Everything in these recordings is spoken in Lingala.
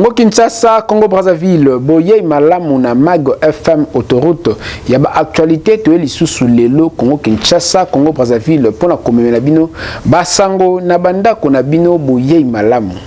Congo Kinshasa, Congo Brazzaville, boyei malamu na Mag FM autoroute ya ba actualité toye lisusu lelo Congo Kinshasa, Congo Brazzaville pona komemela bino basango na bandako na bino boyei malamu.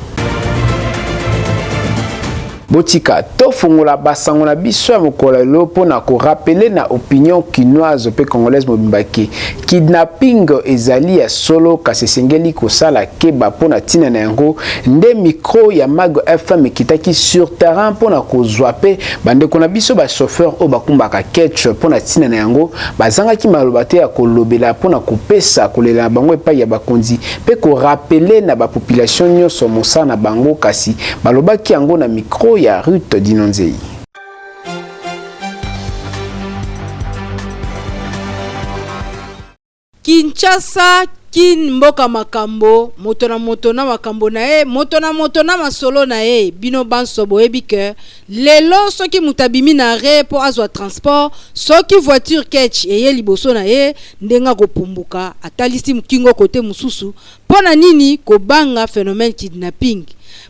Botika tofungola basango na biso ya mokolo lelo mpo na korapele na opinion kinoise mpe congolaise mobimba ke kidnapping ezali ya solo, kasi esengeli kosala keba mpo na ntina na yango nde micro ya Mag FM ekitaki sur terrain mpo na kozwa mpe bandeko na biso bachauffeur oyo bakumbaka ketch mpo na ntina na yango bazangaki maloba te ya kolobela mpo na kopesa kolela na bango epai ya bakonzi mpe korapele na bapopulation nyonso mosala na bango, kasi balobaki yango na micro ya Ruth Dinonzei. Kinshasa, Kin mboka makambo, moto na moto na makambo na ye, moto na moto na masolo na ye. Bino banso boyebi ke lelo soki moto abimi na arret mpo azwa transport, soki voiture ketch eye liboso na ye, ndenge akopumbuka atalisi kingo kote mosusu. Mpo na nini kobanga phenomène kidnapping?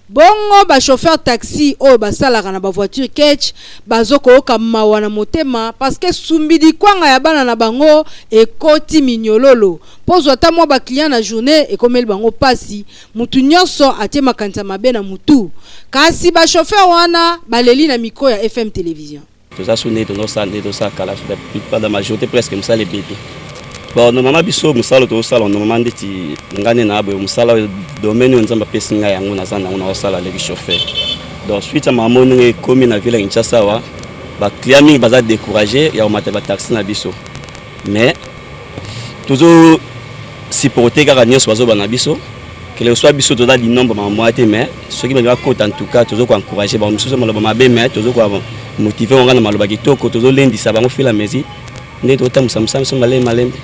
Bongo ba chauffeur taxi oyo basalaka na ba voiture ketch bazo kooka mawa na motema parce que sumbidi kwanga ya bana na bango ekoti minyololo po zwa ata mwa ba client na journée ekomeli bango pasi, mutu nyonso atie makanisa mabe na mutu. Kasi ba chauffeur wana baleli na micro ya FM Television. Toza su nde tozosala nde tosala kala la plupart la majorité presque mosala ebebi. Bon, normalement biso mosala tozosala normalement ndeti nga nde na boye mosala oyo domaine oyo Nzambe apesi ngai yango naza nango naosala leki chauffeur. Donc suite ya makambo ndenge ekomi na ville ya Kinshasa awa ba client mingi baza découragé ya komata ba taxi na biso, mais tozo supporter kaka nyonso bazoba na biso quelque soit biso toza linombre makambo wana te, mais soki balingi bakota en tout cas tozo koencourage bango. Mosusu maloba mabe, mais tozo komotive bango na maloba kitoko, tozolendisa bango fil à mesure nde totambwisa mosala biso malembe malembe.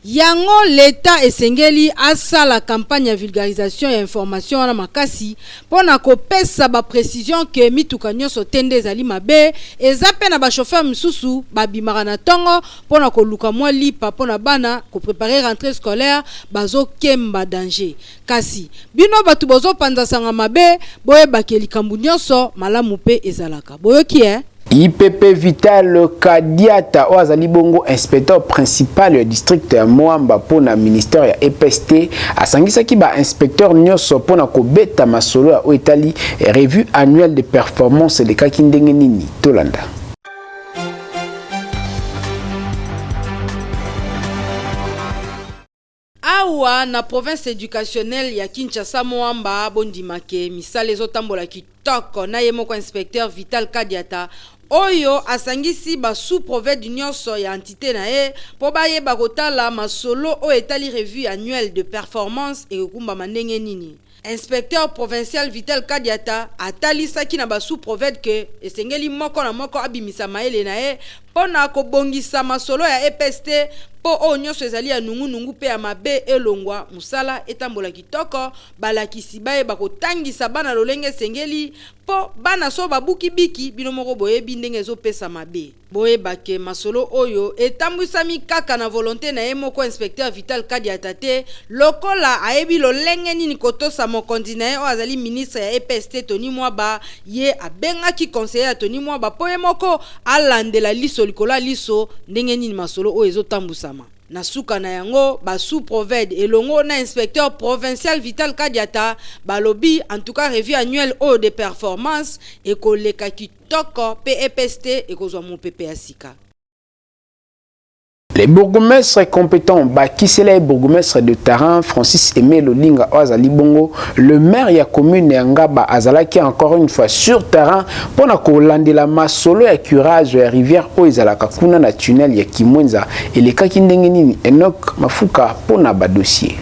Yango l'Etat esengeli asala campagne ya vulgarisation ya information wana makasi mpo na kopesa ba precisions que mituka nionso te nde ezali mabe, eza mpe na ba chauffeurs misusu babimaka na tongo mpo na koluka mwa lipa mpo na bana, ko preparer rentree scolaire, bazo kemba danger. Kasi bino batu bozo panza sanga mabe, boyeba ke likambo nionso malamu mpe ezalaka. Boyoki eh? IPP Vital Kadiata oyo azali bongo inspecteur principal ya district ya Moamba mpo na ministère ya EPST asangisaki ba inspecteur nyonso mpo na kobeta masolo ya oyo etali revue annuelle de performance elekaki ndenge nini. Tolanda. Awa na province educationnelle ya Kinshasa Moamba, bondima ke misala ezotambola kitoko na ye moko inspecteur Vital Kadiata oyo asangisi ba sous-proved nionso ya entite na ye mpo bayeba kotala masolo oyo etali revue annuelle de performance ekokumbama ndenge nini. Inspecteur provincial Vital Kadiata atalisaki na ba sous-proved que esengeli moko na moko abimisa mayele na ye mpo na kobongisa masolo ya EPST mpo oyo nionso ezali ya nungu-nungu mpe ya mabe elongwa, mosala etambola kitoko, balakisi bayeba kotangisa bana lolenge esengeli mpo bana soki babuki biki, bino moko boyebi ndenge ezopesa mabe. Boyeba ke masolo oyo etambwisami kaka na volonte na ye moko inspecteur Vital Kadiata te, lokola ayebi lolenge nini kotosa mokonzi na ye oyo azali ministre ya EPST Tony Mwaba, ye abengaki conseiller ya Tony Mwaba mpo ye moko alandela liso likolo ya liso ndenge nini masolo oyo ezotambusama. Na suka na yango, ba sous-proved elongo na inspecteur provincial Vital Kadiata balobi en tout cas revue annuelle oyo de performance ekoleka kitoko. Toko pe EPST ekozwa mopepe ya sika. Les bourgmestres compétents bakisela ye bourgmestre de terrain Francis Aimé Lolinga oyo azali bongo le maire ya commune ya Ngaba azalaki encore une fois sur terrain mpo na kolandela masolo ya curage ya rivière oyo ezalaka kuna na tunnel ya Kimwenza elekaki ndenge nini. Enoch Mafuka mpo na ba dossier.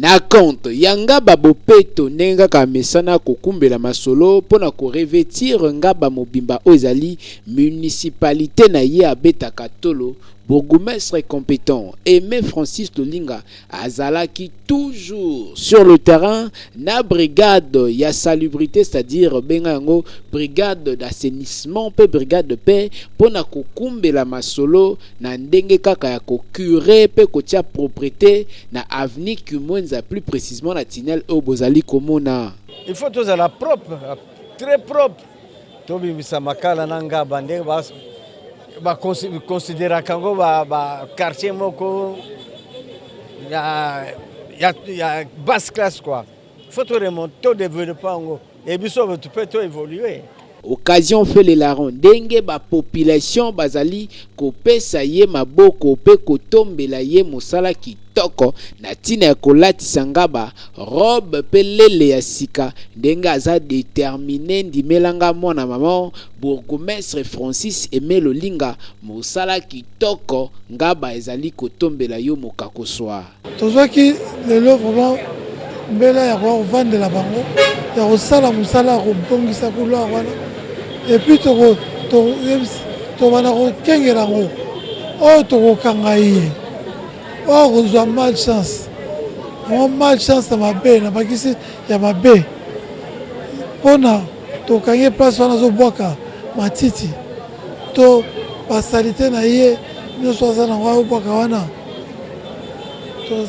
Na compte ya Ngaba Bopeto, ndenge kaka amesana kokumbela masolo mpo na ko revêtir Ngaba mobimba oyo ezali municipalite na ye abetaka tolo. Bourgmestre compétent Aimé Francis Lolinga azalaki toujours sur le terrain na brigade ya salubrité, c'est-à-dire benga yango brigade d'assainissement mpe brigade de paix, mpona kokumbela masolo na ndenge kaka ya kocurer mpe kotia propreté na avenue Kimwenza, plus précisément na tunnel oyo bozali komona. Il faut tozala propre, très propre. Tobimisa Makala na Ngaba ndenge baconsidéraka yango baquartier moko ya basse classe quoi. Faut toremonte, todéveloppe yango e biso mpe toévolue. Occasion fait le larron. Ndenge bapopulation bazali kopesa ye maboko mpe kotombela ye mosala kitoko na ntina ya kolatisa Ngaba robe mpe lele ya sika, ndenge aza déterminé. Ndimelanga mwana mama, bourgmestre Francis Aimé Lolinga, mosala kitoko, Ngaba ezali kotombela yo mokakoswa. Tozwaki lelo vraiment mbela ya koya kovandela bango, ya kosala mosala ya kobongisa couloir wana, et puis tobanda kokengela yango. Oyo tokokanga ye, oyo kozwa malchance, vraiment malchance na mabe na bakisi ya mabe, mpona tokangi place wana azobwaka matiti to basaleté na ye nyonso aza nango ayobwaka wana,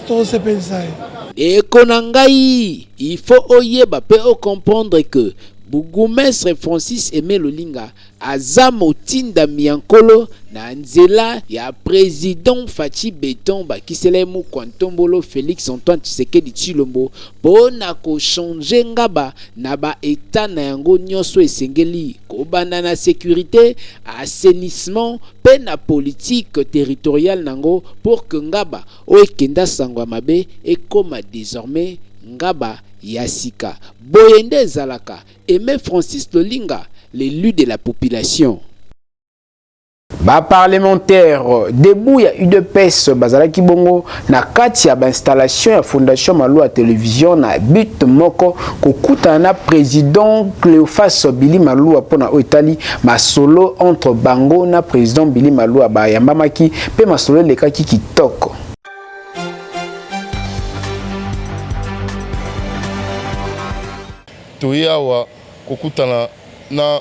tokosepelisa ye. Ndeko na ngai, il faut oyeba mpe ocomprendre que bourgmestre Francis Aimé Lolinga aza motindami ya Nkolo na nzela ya président Fatshi Béton, bakisela ye mokwa ntombolo Félix Antoine Tshisekedi Tshilombo, mpo na kochanger Ngaba na baétat na yango nyonso. Esengeli kobanda na sécurité, assainissement mpe na politique territoriale nango, pour que Ngaba oyo ekenda sango ya mabe ekóma désormais Ngaba ya sika. Boye nde ezalaka. Aimé Francis Lolinga, l'élu de la population. Baparlementaire debout ya UDPS bazalaki bongo na kati ya bainstallation ya Fondation Malua Télévision na but moko, kokutana na président Cléophas Billy Malua mpona oyo etali masolo entre bango na président Billy Malua. Bayambamaki mpe masolo elekaki kitoko. Toye awa kokutana na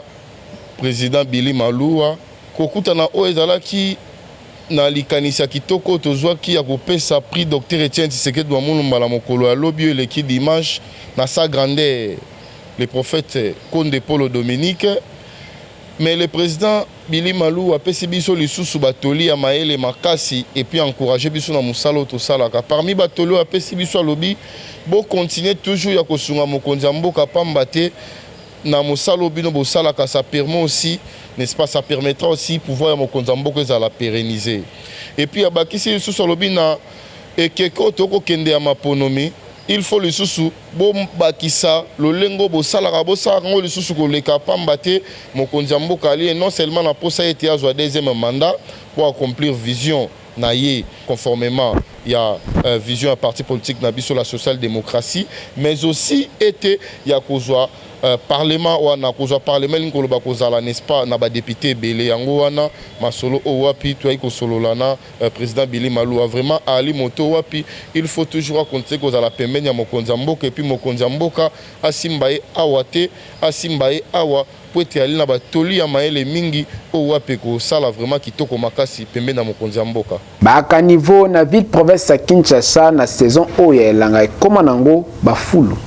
président Billy Malua, kokutana oyo ezalaki na likanisi ya kitoko tozwaki ya kopesa prix Dr Etienne Tshisekedi wa Mulumba na mokolo ya lobi oyo eleki dimanche na sa grandeur le prophète Konde Polo Dominique. Mais le président Billy Malua apesi biso lisusu batoli ya mayele makasi et puis encourage biso na mosala oyo tosalaka. Parmi batoli oyo apesi biso, alobi bocontinue toujours ya kosunga mokonzi ya mboka, pamba te na mosala oyo bino bosalaka, ça permet aussi, n'est-ce pas, ça permettra aussi pouvoir ya mokonzi ya mboka ezala pérennisé. Et puis abakisi lisusu, alobi na ekeke oyo tokokende ya maponomi, il faut lisusu bobakisa lolenge bosalaka, bosalaka yango lisusu koleka, pamba te mokonzi ya mboka ali non seulement na posa ete azwa deuxième mandat pour accomplir vision na ye conformément ya vision ya parti politique na biso, la social-démocratie, mais aussi ete ya kozwa parlement wana. Kozwa parlement elingi koloba kozala, n'est-ce pas, na badéputé ebele. Yango wana masolo oyo wapi toyaki kosolola na président Billy Malua. Vraiment ali moto wapi il faut toujours akontinue kozala pembeni ya mokonzi ya mboka, et puis mokonzi ya mboka asimba ye awa te, asimba ye awa po ete ali na batoli ya mayele mingi oyo wapi kosala vraiment kitoko makasi pembeni ya mokonzi ya mboka. Bacaniveau na ville province ya Kinshasa na saison oyo ya elanga ekóma nango bafulu.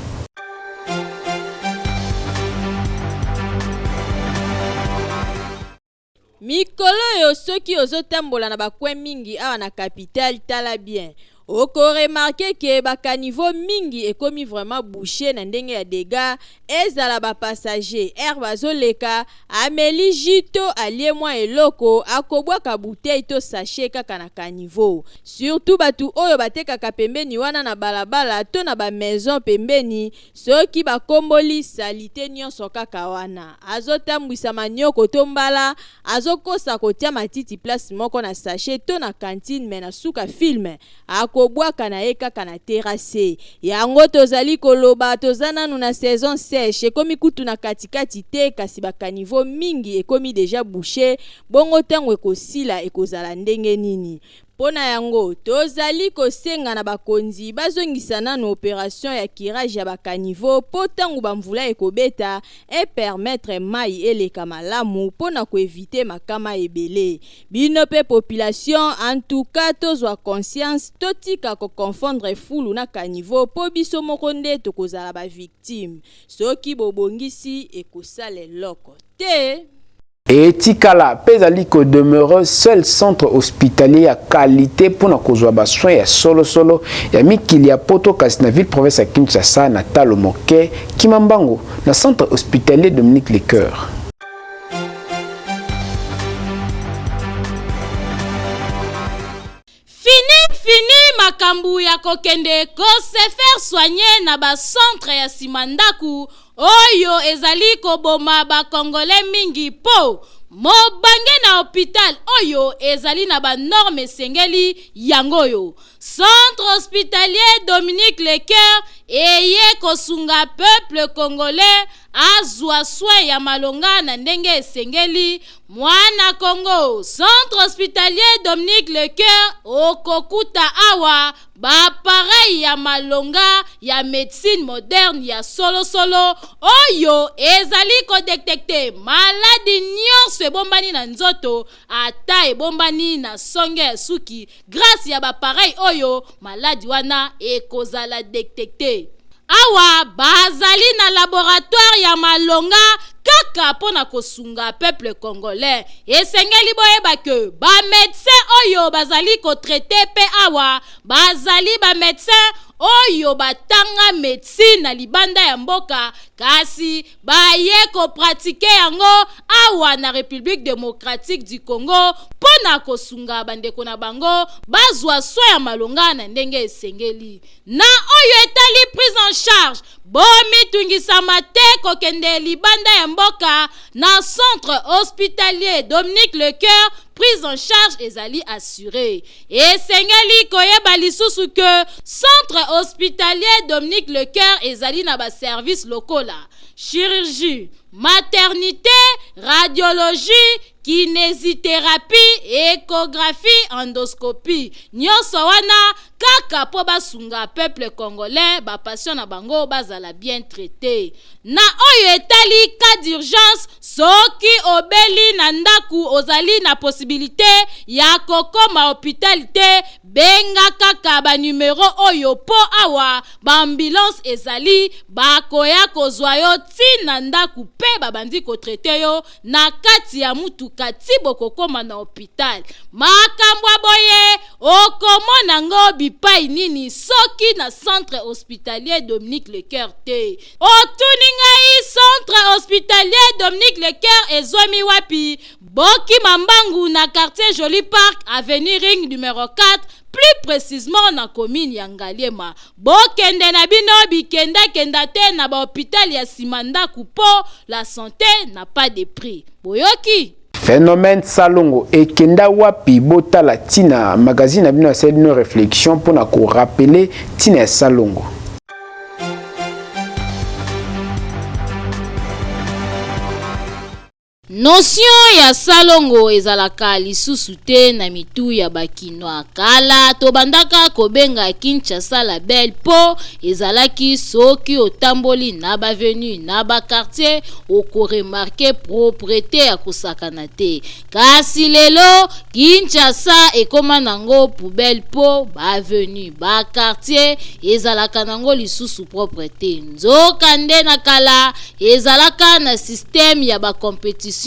Mikolo oyo, soki ozotambola na bacoin mingi awa na capitale, tala bien, okoremarquer ke bacaniveau mingi ekomi vraiment bouché na ndenge ya dégâts. Ezala bapassager aire bazoleka, ameli jus to alie mwa eloko, akobwaka bouteille to sachet kaka na caniveau. Surtout bato oyo batekaka pembeni wana na balabala to na bamaison pembeni, soki bakomboli, saleté nyonso kaka wana. Azotambwisa manioko to mbala azokosa kotia matiti place moko na sachet to na cantine, mais na suka film. Akobwaka na ye kaka na terrasse. Yango tozali koloba toza nanu na saison sèche ekomi kutu na kati kati te kasi ba caniveaux mingi ekomi dejà bouches bongo tango ekosila ekozala ndenge nini? Mpo na yango, tozali kosenga na bakonzi bazongisa nanu operation ya curage ya ba caniveaux mpo tango ba mvula ekobeta e permettre mayi eleka malamu mpo na ko eviter makama ebele. Bino mpe population en tout cas tozwa conscience totika ko confondre fulu na caniveau mpo biso moko nde tokozala ba victimes. Soki bobongisi ekosala eloko te. Etikala mpe ezali ko demeurer seul centre hospitalier ya qualite mpo na kozwa ba soins ya solo solo ya mikili ya poto kasi na ville province ya Kinshasa na talo moke kima mbangu na centre hospitalier Dominique Lecoeur. Fini fini makambu ya kokende ko se faire soigner na ba centre ya sima ndaku oyo ezali koboma ba congolais mingi po mobange na hopital oyo ezali na ba normes esengeli yango oyo Centre hospitalier Dominique Lecoeur eye kosunga peuple congolais azua soin ya malonga na ndenge esengeli. Mwana Congo, Centre hospitalier Dominique Lecoeur okokuta awa ba appareils ya malonga ya medecine moderne ya solo solo oyo ezali ko detecter maladi nionso ebombani na nzoto ata ebombani na songe ya suki. Grace ya ba appareil oyo maladi wana ekozala detecte. Awa bazali na laboratoire ya malonga kaka mpo na kosunga peuple congolais. Esengeli boyeba que ba medecins oyo bazali ko traiter mpe awa bazali ba medecins oyo batanga medecine na libanda ya mboka kasi baye ko pratiquer yango awa na Republique democratique du Congo mpo na kosunga bandeko na bango bazwa soin ya malonga na ndenge esengeli. Na oyo etali prise en charge, bomitungisama te kokende libanda ya mboka na centre hospitalier Dominique Lecoeur, prise en charge ezali assuree. Esengeli koyeba lisusu que Centre hospitalier Dominique Lecoeur ezali na ba services lokola, chirurgie, maternite, radiologie, kinesitherapie, echographie, endoscopie. Nionso wana kaka mpo basunga peuple congolais, ba patients na bango bazala bien traiter. Na oyo etali cas d'urgence, soki obeli na ndaku ozali na possibilite ya kokoma hopital te, benga kaka ba numero oyo po awa ba ambulance ezali bakoya kozwa yo ti na ndaku pe babandi ko traiter yo na kati ya mutuka ti bokokoma na hopital. Makambo ya boye okomona ngo bipai nini soki na centre hospitalier Dominique Lecoeur te? Otuni ngai centre hospitalier Dominique Lecoeur ezwami wapi? Bokima mbangu na quartier Joli Parc, avenue Ring numero 4, plus precisement na commune ya Ngaliema. Bokende na bino bikenda kenda te na ba hopital ya sima ndaku po la sante n'a pas de prix. Boyoki? Phenomène Salongo ekenda wapi botala tina magazine na bino asali bino reflexion pona ko rappeler tina ya Salongo. Notion ya salongo ezalaka lisusu te na mitu ya ba kinois. Kala tobandaka kobenga Kinshasa la belle po ezalaki soki otamboli na ba avenues na ba quartiers oko remarquer proprete ya kosakana te. Kasi lelo Kinshasa ekoma nango poubelle po ba avenues, ba quartiers ezalaka nango lisusu propre te. Nzoka nde na kala ezalaka na système ya ba competition,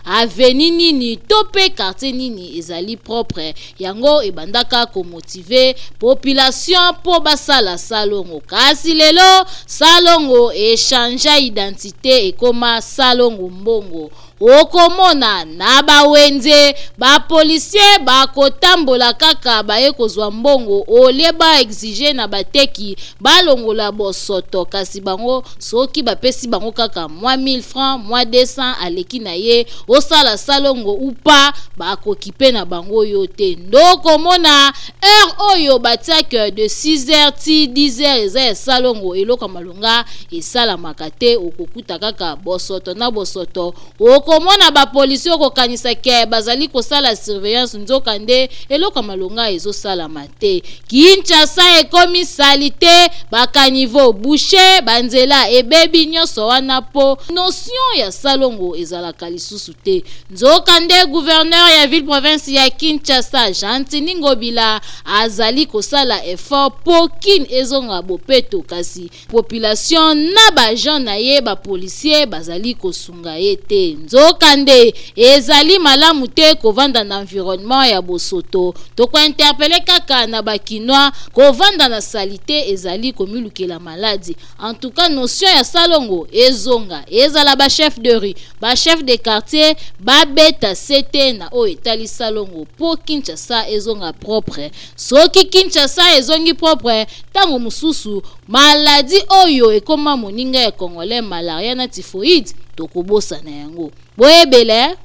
avenue nini to pe quartier nini ezali propre, yango ebandaka ko motiver population po basala salongo. Kasi lelo salongo e changea identite ekoma salongo mbongo. Okomona na ba wenze ba policiers bakotambola kaka baye kozwa mbongo au lieu ba exiger na bateki balongola bosoto kasi bango soki bapesi bango kaka mwa 1000 francs mwa 200 aleki na ye osala salongo ou pas bakokipe na bango yo te ndokomona heure oyo batia que de 6 heures ti 10 heures eza ya salongo eloko ya malonga esalamaka te okokuta kaka bosoto na bosoto okomona ba policier okokanisa ke bazali kosala surveillance nzoka nde eloko ya malonga ezosalama te Kinshasa ekomi salite ba caniveau bouche ba nzela ebebi nyonso wana po notion ya salongo ezalaka lisusu te nzoka nde gouverneur ya ville province ya Kinshasa Gentiny Ngobila azali kosala effort po kin ezonga bopeto kasi population na ba agents na ye ba policiers bazali kosunga ye te. Nzokande, ezali malamu te kovanda na environnement ya bosoto. Toko interpeller kaka na ba kinois, kovanda na salite ezali komilukela maladi. En tout cas notion ya salongo ezonga, ezala ba chefs de rue, ba chefs de quartier babeta sete na oyo etali salongo po Kinshasa ezonga propre. Soki Kinshasa ezongi propre, tango mosusu maladie oyo ekoma moninga ya congolais malaria na typhoïde tokobosana yango. Boyebela eh?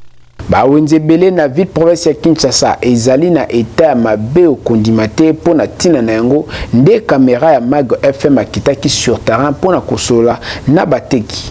Ba wenze ebele na ville province ya Kinshasa ezali na etat ya mabe okondima te mpo na ntina na yango nde camera ya Mag FM akitaki sur terrain mpo na kosolola na bateki.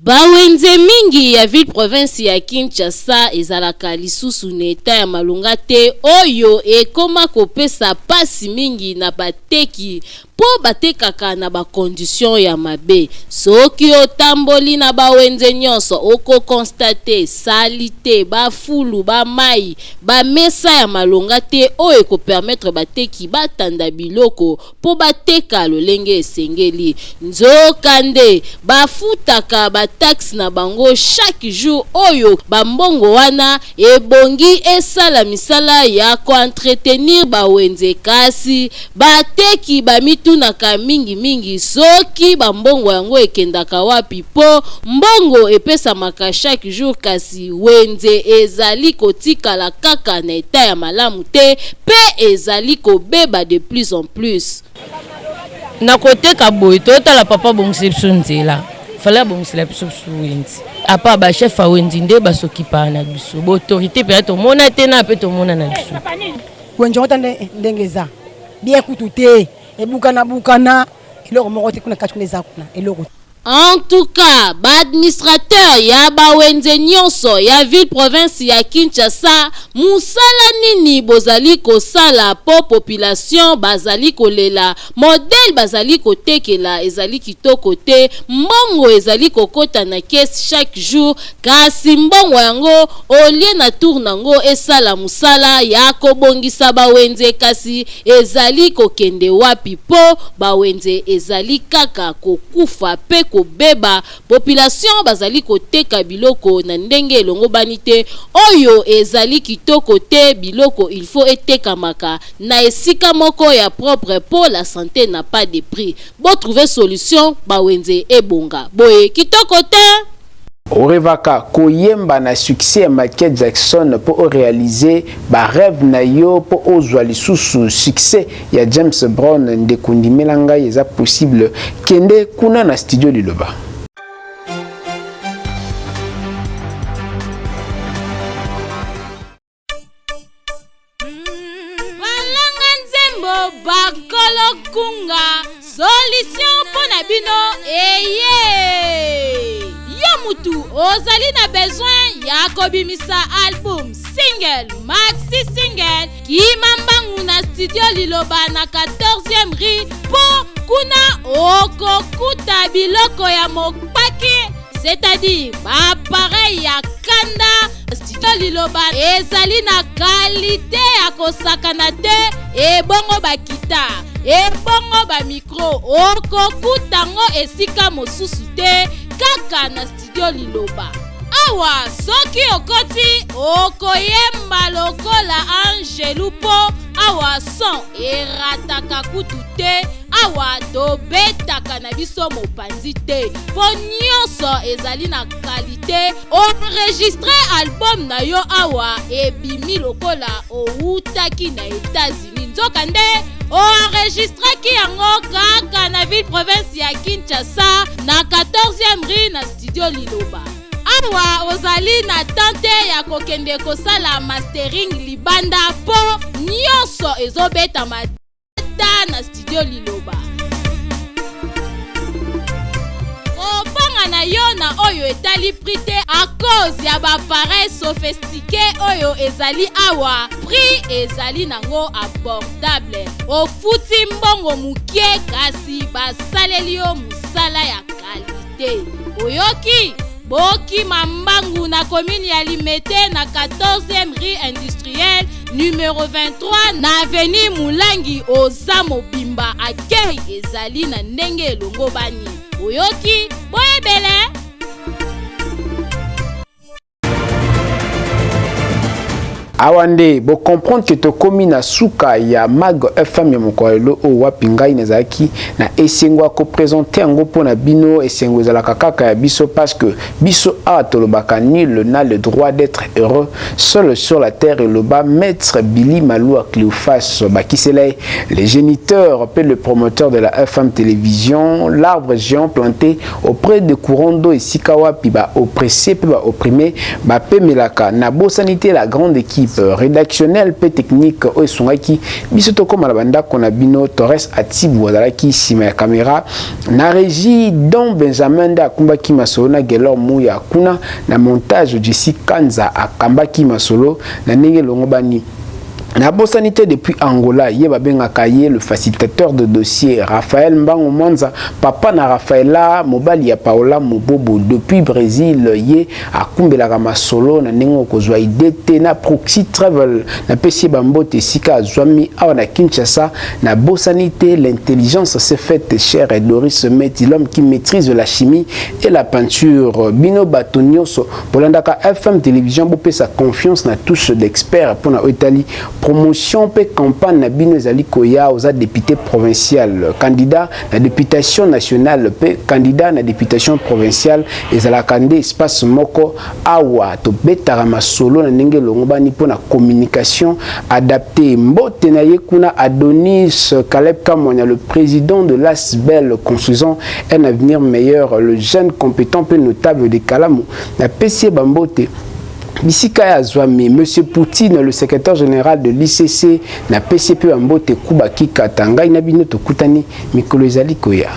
Ba wenze mingi ya ville province ya Kinshasa ezalaka lisusu na etat ya malonga te oyo ekoma kopesa pasi mingi na bateki po batekaka na ba conditions ya mabe. Soki otamboli na ba wenze nionso oko constater salite, ba fulu, ba mayi, ba mesa ya malonga te oyo eko permettre bateki batanda biloko mpo bateka lolenge esengeli. Nzokande, bafutaka ba taxes na bango chaque jour oyo ba mbongo wana ebongi esala misala ya ko entretenir ba wenze kasi bateki bamitunaka mingi mingi soki ba mbongo yango ekendaka wapi mpo mbongo epesamaka chaque jour kasi wenze ezali kotikala kaka na etat ya malamu te mpe ezali kobeba de plus en plus. Na koteka boye totala papa abongisela biso nzela fallait abongisela biso biso wenze apa ba chef ya wenze nde basokipaka na biso ba autorité mpenza tomona te na mpe tomona na biso wenze yango ta ndenge eza bien kutu te ebukana bukana eloko moko te kuna kati kuna eza kuna eloko En tout cas, ba administrateurs ya ba wenze nionso ya ville province ya Kinshasa, musala nini bozali kosala po population bazali kolela, modèle bazali kotekela ezali kitoko te, mbongo ezali kokota na caisse chaque jour, kasi mbongo yango au lieu na tour nango esala musala ya kobongisa ba wenze kasi Ezali kokende wapi po ba wenze ezali kaka kokufa pe kobeba, population bazali koteka biloko na ndenge elongobani te, oyo ezali kitoko te, biloko il faut etekamaka na esika moko ya propre po la sante n'a pas de prix. Bo trouver solution ba wenze ebonga. Boye kitoko te? Orevaka koyemba na succès ya Michael Jackson po o realiser ba rêves na yo po ozwa lisusu succès ya James Brown ndeko ndimela ngai eza possible kende kuna na studio liloba. Balanga nzembo bakolo kunga solution mpo na bino eye yo mutu ozali na besoin ya kobimisa album single maxi single kima mbangu na studio liloba na 14e rue mpo kuna okokuta biloko ya mokpaki c'est-à-dire baappareil ya kanda studio liloba ezali na kalite ya kosakana te ebongo bakita ebongo bamikro okokuta ngo esika mosusu te kaka na studio liloba awa soki okoti okoyemba lokola angelu mpo awa son erataka kutu te. Awa tobetaka na biso mopanzi te mpo nyonso ezali na kalite. Enregistre album na yo awa ebimi lokola owutaki na Etats-Unis, nzokande oenregistraki yango kaka na ville province ya Kinshasa na 14e rue na studio Liloba. Awa ozali na temps te ya kokende kosala mastering libanda mpo nyonso ezobetama ta na studio Liloba. Kobanga na yo na oyo etali prix te à cause ya ba appareil sophistiqué oyo ezali awa, prix ezali nango abordable. Ofuti mbongo mokie kasi basaleli yo mosala ya kalite. Oyoki? Bokima mbangu na commune ya Limete na 14e rue industrielle numero 23 na avenue Mulangi. Oza mobimba, accueil ezali na ndenge elongobani. Oyoki? Boyebele. Awa nde bocomprendre ke tokomi na suka ya Mag FM ya mokolo ya lelo oyo wapi ngai nazalaki na esengo ya kopresente yango mpo na bino. Esengo ezalaka kaka ya biso parce que biso awa tolobaka nul n'a le droit d'être heureux seul sur la terre, eloba maître Billy Malua Cléophas bakisela ye le géniteur mpe le promoteur de la FM télévision, l'arbre géant planté auprès de courant d'eau esika wapi ba oppressé mpe ba opprimé bapemelaka. Nabosani te la grande équipe rédactionnelle mpe technique oyo esungaki biso tokóma na bandako na bino. Torres Atibu azalaki nsima ya caméra na régie, Don Benjamin nde akumbaki masolo na Gelor Muya kuna na montage, Jesse Kanza akambaki masolo na ndenge elongobani. Nabosani te depuis Angola, ye babengaka ye le facilitateur de dossier, Raphaël Mbango Mwanza, papa na Rafaela, mobali ya Paola Mobobo depuis Brésil, ye akumbelaka masolo na ndenge okozwa ide te na Proxy Travel. Napesi ye bambote esika azwami awa na Kinshasa. Nabosani te l'intelligence s'est faite chère, Doris Meti, l'homme qui maîtrise la chimie et la peinture. Bino bato nyonso bolandaka FM télévision, bopesa confiance na touche d'expert mpona oyo etali promotion mpe campagne na bino ezali koya. Oza député provincial, candidat na députation nationale mpe candidat na députation provinciale, ezalaka nde espace moko awa tobetaka masolo na ndenge elongobani mpona communication adaptée. Mbote na ye kuna Adonis Caleb Kamwanya, le président de l'ASBEL construisant un avenir meilleur, le jeune compétent mpe notable de Kalamu, napesi ye bambote bisika ya azwami. Monsieur Poutine, le secrétaire général de l'ICC, napesi mpe bambote kuba kikata. Ngai na bino tokutani mikolo ezali koya.